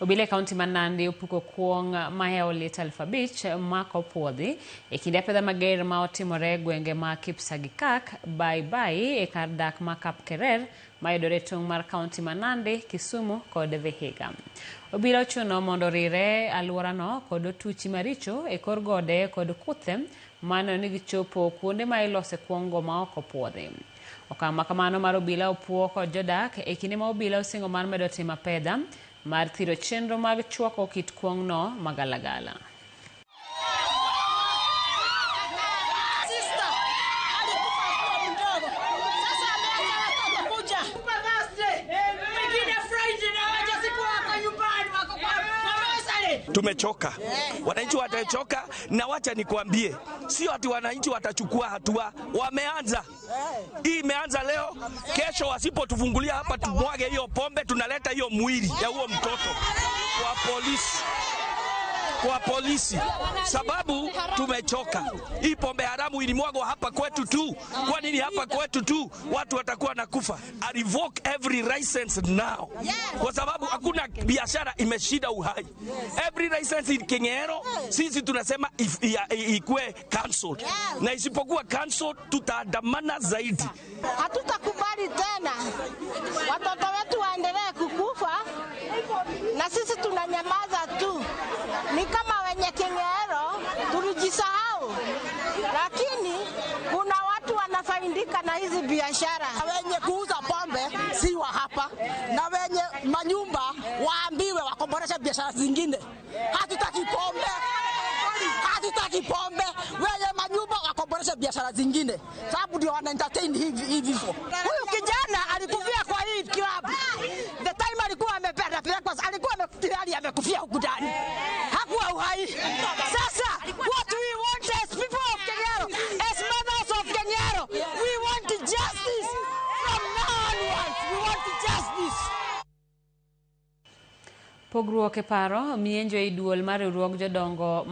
Obila e kaunti ma Nandi opuko kuong' mahewo lita 5,000 mak opuodhi e kinde apedha mager ma otimore e gwenge ma Kipsagikak, Baibai e kar dak ma Kapkerer mayudore e tong' mar kaunti ma Nandi, Kisumu kod Vihiga. Obila ochuno mondo orire alworano kod otuchi maricho e kor gode kod kuthe maneno ni gichopo kuonde ma ilose kuong'go ma ok opuodhi. Okang' ma kamano mar obila opuo kod jodak e kinde ma obila osingo mar medo timo apedha mar thiro chenro mag chwako kit kuong'no magalagala. Sister alikufa akiwa mdogo, sasa ameacha watoto kuja Thursday, wengine Friday na wacha siku wako nyumbani, wako kwa marosaри. Tumechoka, wananchi watachoka, na wacha nikwambie, sio ati wananchi watachukua hatua, wameanza. Hii imeanza leo, kesho wasipotufungulia hapa tumwage hiyo pombe, tunaleta hiyo mwili ya huo mtoto kwa polisi kwa polisi, sababu tumechoka. Hii pombe haramu ilimwagwa hapa kwetu tu. Kwa nini hapa kwetu tu watu watakuwa nakufa? I revoke every license now, kwa sababu hakuna biashara imeshinda uhai. Every license in Kengero sisi tunasema ikuwe cancelled, na isipokuwa cancelled tutaandamana zaidi. Hatutakubali tena watoto wetu waendelee kukufa na sisi tunanyamaza tu. Ni kama wenye Kengero tulijisahau, lakini kuna watu wanafaidika na hizi biashara. Wenye kuuza pombe si wa hapa, na wenye manyumba waambiwe wakomboreshe biashara zingine. Hatutaki pombe, hatutaki pombe. Wenye manyumba wakomboreshe biashara zingine, sababu ndio wana entertain hivi hivi hivyo. Huyu kijana alikufia kwa hii club. The time alikuwa amepelekwa, alikuwa tayari amekufia huku ndani, hakuwa uhai. Sasa what we want as people of Kengero, as mothers of Kengero, we want justice from now onwards. We want justice. Pogruok e paro mienjo e duol mar riwruog jodongo mag